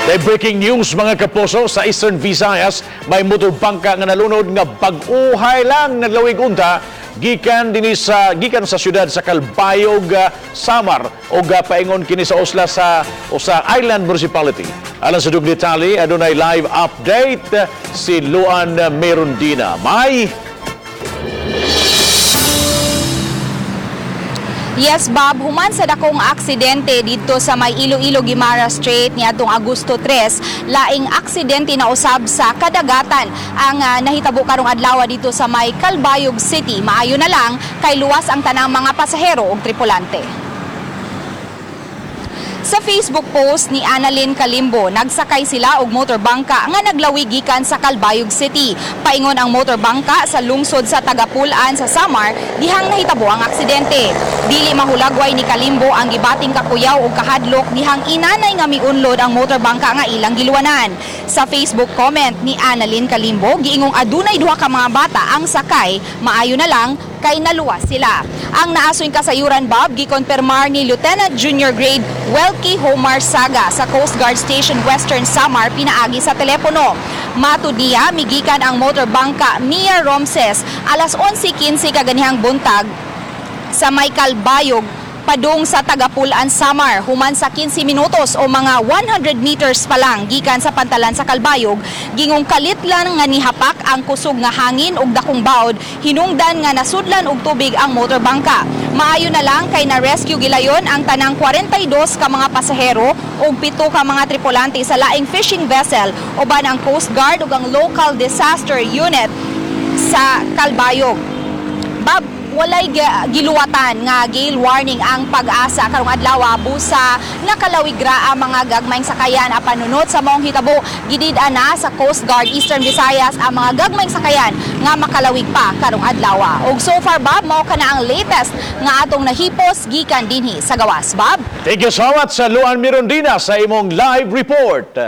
The breaking news, mga kapuso, sa Eastern Visayas, may motor bangka nga nalunod nga bag-uhay lang naglawig unta gikan sa syudad sa Calbayog, Samar ug paingon kini sa Osla sa usa Island Municipality. Alang sa dugong detalye, adunay live update si Luan Merundina. May Yes, Bob, human sa dakong aksidente dito sa may Iloilo Guimaras Strait niadtong Agosto 3, laing aksidente na usab sa kadagatan ang nahitabo karong adlaw dito sa may Calbayog City. Maayo na lang kay luwas ang tanang mga pasahero ug tripulante. Sa Facebook post ni Annalyn Kalimbo, nagsakay sila og motorbangka nga naglawig gikan sa Calbayog City. Paingon ang motorbangka sa lungsod sa Tagapulan sa Samar dihang nahitabo ang aksidente. Dili mahulagway ni Kalimbo ang gibating kakuyaw ug kahadlok dihang inanay nga miunlod ang motorbangka nga ilang giluwanan. Sa Facebook comment ni Annalyn Kalimbo, giingong adunay duha ka mga bata ang sakay, maayo na lang kay naluwas sila. Ang naasoy kasayuran, Bob, gikonfirmar ni Lieutenant Junior Grade Welky Homar Saga sa Coast Guard Station Western Samar pinaagi sa telepono. Matud niya, migikan ang motorbangka Mia Romses alas 11:15 kaganihang buntag sa may Calbayog padung sa Tagapulan, Samar. Human sa 15 minutos o mga 100 meters pa lang gikan sa pantalan sa Calbayog, gingong kalit lang nga nihapak ang kusog nga hangin ug dakong bawd, hinungdan nga nasudlan og tubig ang motorbangka. Maayo na lang kay na-rescue gilayon ang tanang 42 ka mga pasahero ug 7 ka mga tripulante sa laing fishing vessel uban ang Coast Guard ug ang local disaster unit sa Calbayog. Bob, walay giluwatan nga gale warning ang PAGASA karong adlaw busa nakalawig ra ang mga gagmayng sakayan apan nunot sa maong hitabo, gidid-an na sa Coast Guard Eastern Visayas ang mga gagmayng sakayan nga makalawig pa karong adlaw. Ug so far, Bob, mao kana ang latest nga atong nahipos gikan dinhi sa gawas, Bob. Thank you so much sa Luan Mirondina sa imong live report.